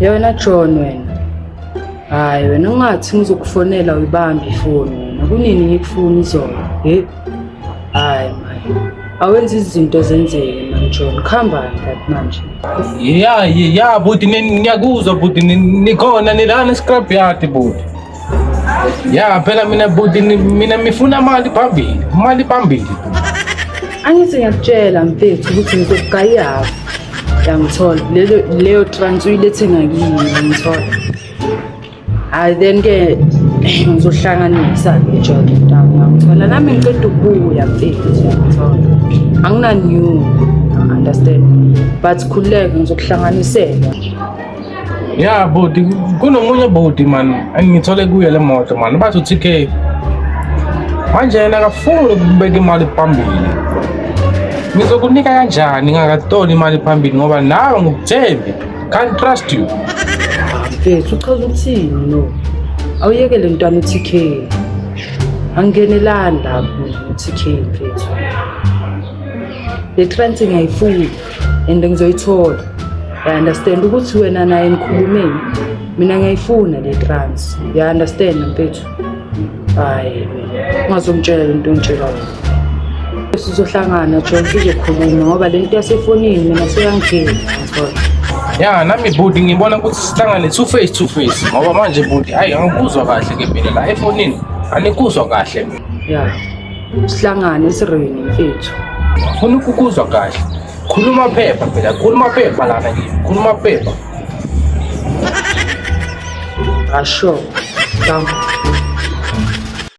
Yona John wena. Hayi wena ungathi ngizokufonela uyibambe ifoni wena. Kunini ngikufuna izolo? He? Hayi man. Awenza izinto zenzeke man John. Khambani kanti manje. Ya ya buti, ngiyakuzwa buti, nikhona nilana scrap yard buti. Ya phela mina buti, mina mifuna mali phambili, mali phambili. Angithi ngiyakutshela mfethu ukuthi ngizokugaya ihafu. Yangithola lelo leyo trans uyilethe ngakini, ngithola. Hayi then ke ngizohlanganisa ke John mntana, ngithola nami ngiqeda ukubuya mfethu, ngithola. Angina new, understand, but khululeka ngizokuhlanganisela. Ya buti, kunomunye buti man engithole kuye le moto man, bathi u-TK. Manje yena akafuni ukubeka imali phambili. Ngizokunika kanjani ngingakatoli imali phambili ngoba nawe ngikuthembi. Can't trust you. Mfethu, uchaza ukuthini? No, awuyekele mntwana u-TK, angingenelani lapho u-TK mfethu. Le trans ngiyayifuna and ngizoyithola. I understand ukuthi wena naye nikhulumeni, mina ngiyayifuna le trans, you understand mfethu? Hayi, ungazongitshela le nto ongitshela yona. Sizohlangana John, sizokhuluma ngoba le nto yasefonini mina seyangigila, ngithola. Ya nami buti ngibona ukuthi sihlangane two face to face ngoba manje buti, hayi, angikuzwa kahle ke mina la efonini, anikuzwa kahle. Ya, sihlangane esireni mfethu. Funa ukukuzwa kahle. Khuluma phepha phela, khuluma phepha lana kimi, khuluma phepha. Asho. Danko.